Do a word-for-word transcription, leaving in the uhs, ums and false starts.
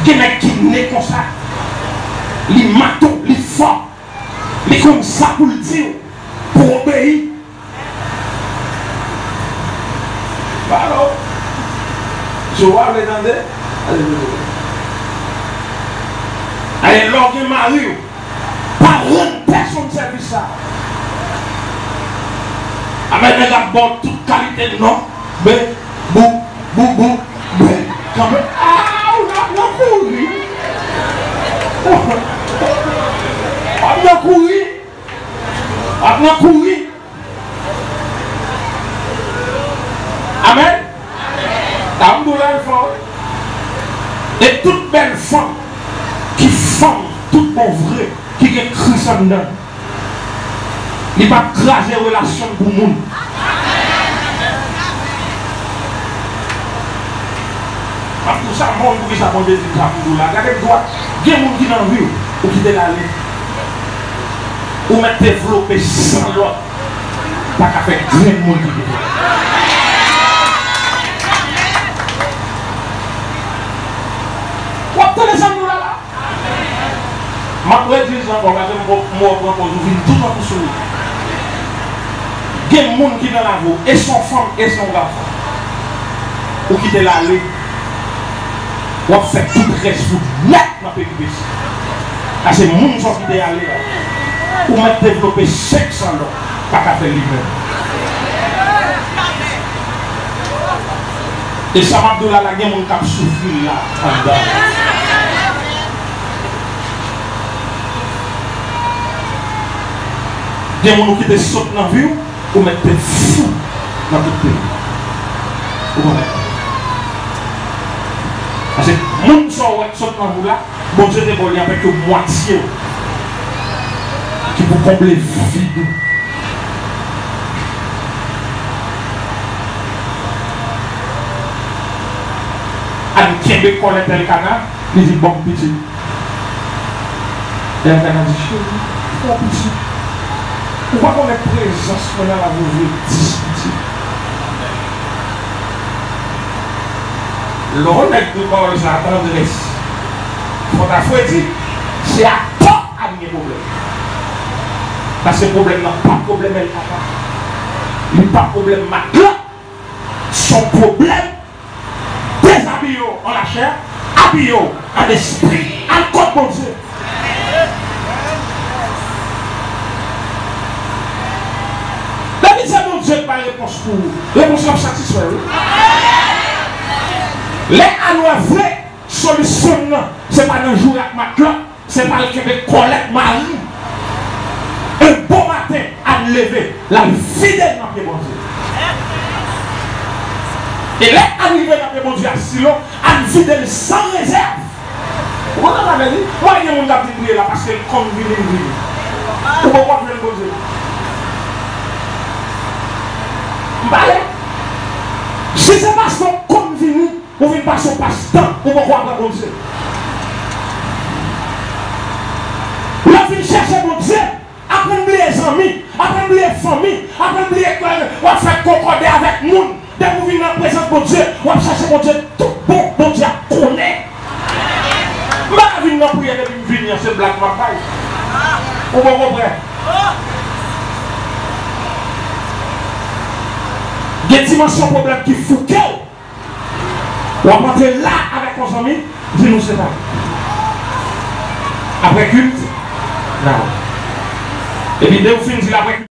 Gen nèg ki ne konsa. Li maton, li fò. Li konn sa pou l di w, pou w obeyi. Pardon. Si w pa vle tande, ale kote w. Ale, lè w gen mari w, pa rann pèsonn sèvis sa. Amèn, nèg ap ba w tout kalite non. Ben, bou, bou, bou, ben, kanpe. Ah, ou ap nan kouri. W ap nan kouri. W ap nan kouri. Amèn. Sa m di w la, l fò, wi. E tout bèl fanm ki fanm tout bon vre, ki gen Kris anndan l, li p ap kraze relasyon l pou moun. M ap di w sa, m pa konn poukisa Bondye di m sa pou m di w la. Gade m dwat. Gen moun ki nan vi w, ou kite l ale. Ou mèt devlope san lòt. Pa ka fè grenn moun ki kite. W ap tande sa m di w la la? M ap redi sa ankò, paske m, m wè w pran pòz, ou vin toutankou souri. Gen moun ki nan lavi w, e se yon fanm, e se yon gason. Ou kite l ale, w ap fè tout rès fout nèt nan peripesi. Paske moun sa w kite ale a, ou mèt devlope senk san lòt, pa ka fè li menm. E sa m ap di w la, la gen moun k ap soufri la anndan. Gen moun ou kite sot nan vi w, ou mèt te fou nan tout peyi. Ou konprann? Paske moun sa w wè k sot nan vi w la, Bondye te ba w li avèk yon mwatye ki pou konble vid ou. Ann kenbe kòlèt Elkana, li di, "Ban m pitit." Elkana di, "Cheri, fè w pitit. Ou pa konnen prezans mwen nan lavi w vle dis pitit." Lè yon nèg di pawòl sa, tandrès, fò ta fredi, se atò Ann gen pwoblèm. Paske pwoblèm nan pa pwoblèm Elkana. Li pa pwoblèm Matla. Se yon pwoblèm dezabiye w an lachè, abiye w an lespri. Al kot Bondye. Depi se Bondye k bay repons pou ou, repons la ap satisfè w, wi. Lè Ann wè vre, solisyon nan, se pa nan joure ak Matla, se pa al kenbe kòlèt mari. Un bon matin, Ann leve, l al vide l nan pye Bondye. E lè Ann rive nan pye Bondye a silo, Ann vide l san rezèv. Ou konn sa sa vle di? Mwen gen moun k ap vin priye la paske l konn vini, l vini. Ou poko ap jwenn Bondye. M pale. Si se paske w konn vini, ou vin pase yon pastan, ou poko aprann Bondye. Lè w vin chèche Bondye, aprann bliye zanmi, aprann bliye fanmi, aprann bliye ke w ap fè konkòde avèk moun. Depi w vin nan prezans Bondye, w ap chèche Bondye tout bon, Bondye ap konnen. M pa ka vin nan priyè depi m vini an, se blag m ap bay. Ou poko prè. Gen dimansyon pwoblèm ki fouke w. W ap antre la avèk yon zanmi, di nou separe. Apre kilt, n a wè. Epi lè w fin di l apre kilt,